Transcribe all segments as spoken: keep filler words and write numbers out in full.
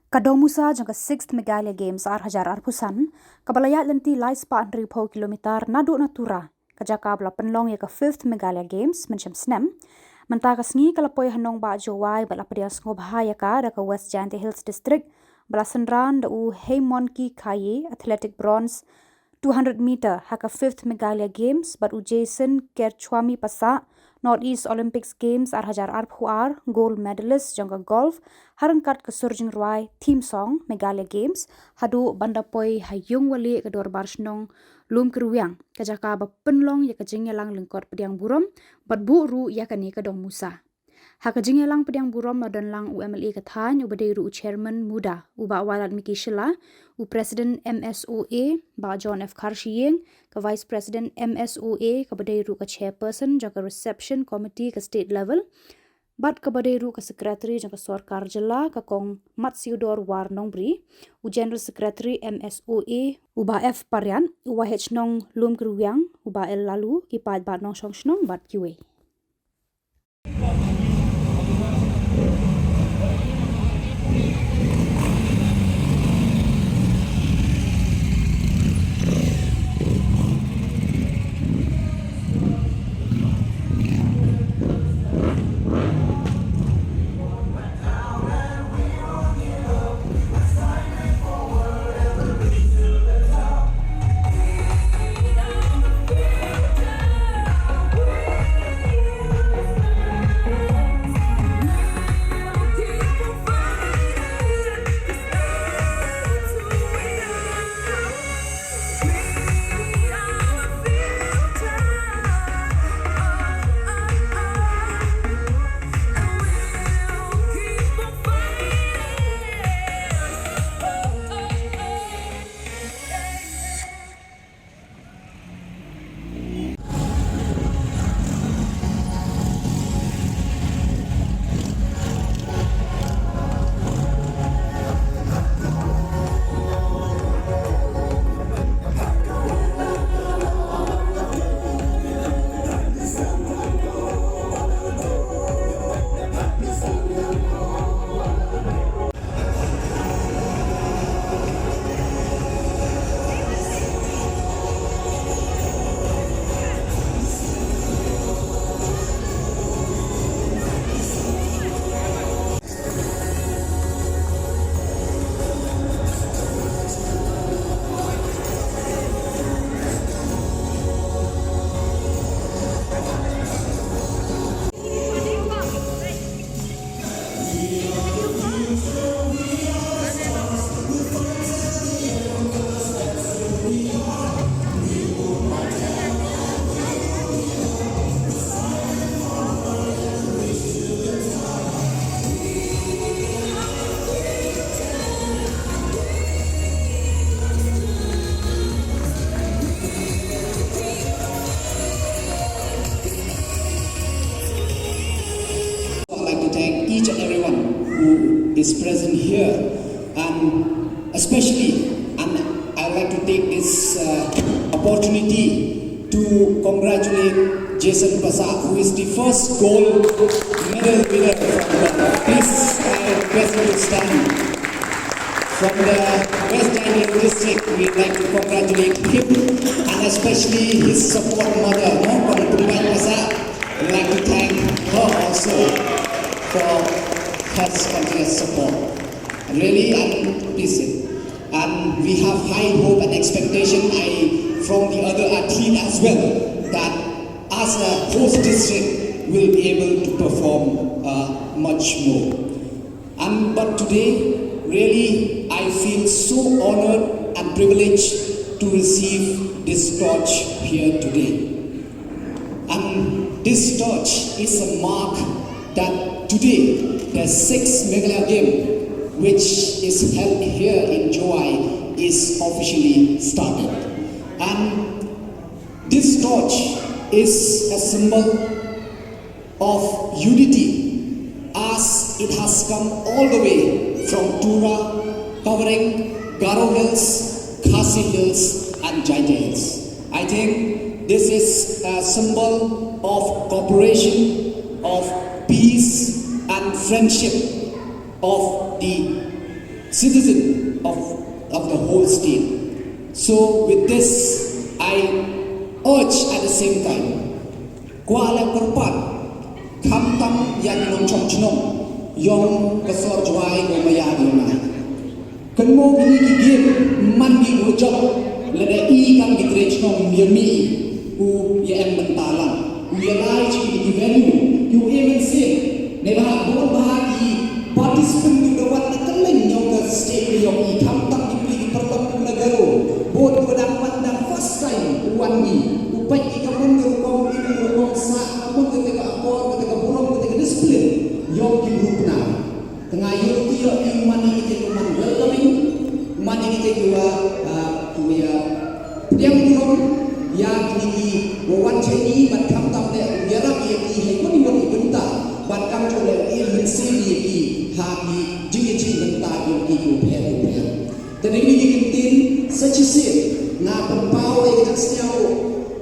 Ka dong musa jong ka sixth Meghalaya Games ar hajar arphew san, kaba la ïaid lynti lai spah hynriewphew kilometer naduh na Tura, ka jaka ba la pynlong ïa ka fifth Meghalaya Games mynshem snem, mynta ka sngi ka la poi ha nongbah Jowai bad la pdiang sngewbha ïa ka da ka West Jaintia Hills District, ba la synran da u Heimonki Khaye, athletic bronze, two hundred meter ha ka fifth Meghalaya Games, bad u Jason Kerchwami Passah, North East Olympics Games ar hajar arphew ar, gold medalist jong ka golf, ha ryngkat ka Surjing Rwai theme song Meghalaya Games, haduh ban da poi ha Yung Wali ka Dorbar Shnong Lumkyrwiang, ka jaka ba pynlong ïa ka jingïalang lyngkot pdiang burom bad buh ruh ïa kane ka dong musa. Ha ka jingïalang pdiang burom la don lang u M L A ka thaiñ, uba dei ruh u chairman MUDA, u Bah Wailadmiki Shylla, u president M S O A, Bah John F Kharshiing, ka vice president M S O A, kaba dei ruh ka chairperson jong ka reception committee ka state level, bad kaba dei ruh ka secretary jong ka sorkar jylla, ka Kong Matsiewdor War Nongbri, u general secretary M S O A, u Bah F Pariat, u Y H Nong Lumkyrwiang, u Bah L Laloo, ki paidbah nongshong shnong bad kiwei. I'd like to thank each and everyone who is present here, and especially, and I'd like to take this uh, opportunity to congratulate Jason Passah, who is the first gold medal winner from the, please, I request you to stand. From the West Jaintia District, we'd like to congratulate him, and especially his support mother, no, Kong Tumbai Passah. We'd like to thank her also for her continuous support. Really, I'm pleased. And we have high hope and expectation, I, from the other athlete as well, that as a host district, we'll be able to perform uh, much more. And but today, really, I feel so honored and privileged to receive this torch here today. And this torch is a mark that today the sixth Meghalaya Game, which is held here in Jowai, is officially started. And this torch is a symbol of unity as it has come all the way from Tura, covering Garo Hills, Khasi Hills, and Jaintia Hills. I think this is a symbol of cooperation, of peace, and friendship of the citizen of, of the whole state. So with this, I urge at the same time, kwah leh kyrpad, khamtam ïa ki nongchong chnong, ïong ka sor Jwai ko maya di ma. Kan mo kini ki gate, man ki u jok, lada i kam ki tre chnong ïa mi, u ïa em bynta lang. U ïa lai chi ki value, u ïa men sien. Ne ba, bon ba ki participant ki da wan na kylling ïong ka state ïong i khamtam ki pli ki paralok na Garo. Bon u dang wan dang first time u wan ni. U pait ki ka mon ka rukom, ki ka rukom sa, ka mon ka ka akor, ka ka burom, ka ka discipline. Ïong ki group na. Tengah ïong ti ïong i man ni ki te ki man welcoming, man ni ki te ki wa, ah, ki wa pdiang burom ïa kini ki wa wan cheni ban khamtam leh ïarap ïa ki hei kuni wan i bynta ban kam jong leh i mynsiem ïa ki ha ki jingïachieng bynta ïa ki ki pher ki pher. Te na kini ki kyntien sa shisien nga pynpaw ïa ka jingsngew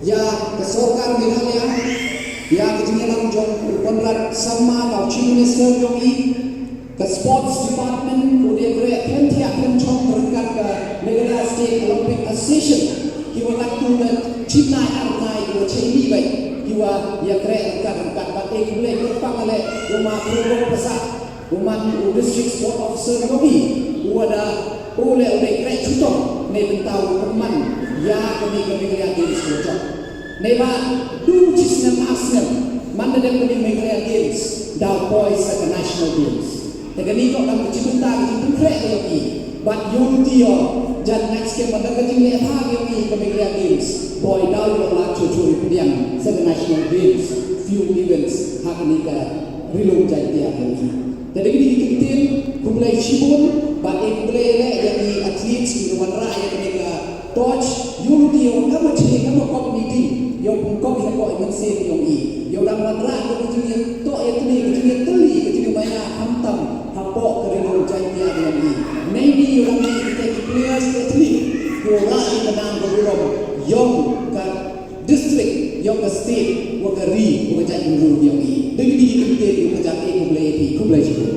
ïa ka sorkar Meghalaya, ïa ka jingïalam jong u Conrad Sangma, ka u Chief Minister jong i, ka Sports Department, u dei kren pynthikna pynchong ryngkat ka Meghalaya State Olympic Association, ki wa lak tu na chim nai ar nai, ki wa chei ni bai, ki wa ïa kren ryngkat ryngkat bad e ki blei kyrpang ale, u ma Prabhu Prasad, u man u District Sport Officer jong i, u wa da, u le u dei kren chutom, ne bynta u man, ïa kane ka Meghalaya Games ko jong. Neba, du chi snem ar snem, man da dep kani Meghalaya Games, daw poi sa ka National Games. Te kani ko dang ka chi bynta ka chi bynta ka ïoh i, bad ïoh ti ïoh, jan next game man da ka chi ne ha ïoh i ka Meghalaya Games, poi daw ïoh la chu chu i pdiang sa ka National Games, few events, ha kani ka Ri Lum Jaiñtia ïoh i. Te da kini ki kyntien, khublei shibun, bad e khublei le ïa ki athletes ki wanrah ïa kani ka torch, ïoh luti ïoh kama chini kama kop meeting, ïoh pun kop ïa kop ïa mynsiem ïoh i. Ïoh dang wanrah ïoh ki jingïatoh ïa kini, ki jingïatylli, ki jingïamaya khamtam, hapoh ka Ri Lum Jaiñtia ïoh i. Maybe ïoh dang ïa ki players ki athlete, ïoh rah ïa ka nam ka burom, ïoh ka district, ïoh ka state, wa ka ri, wa ka jaitbynriew ïoh i. Da kini ki kyntien ïoh ka jait e khublei ïa ki, khublei shibun.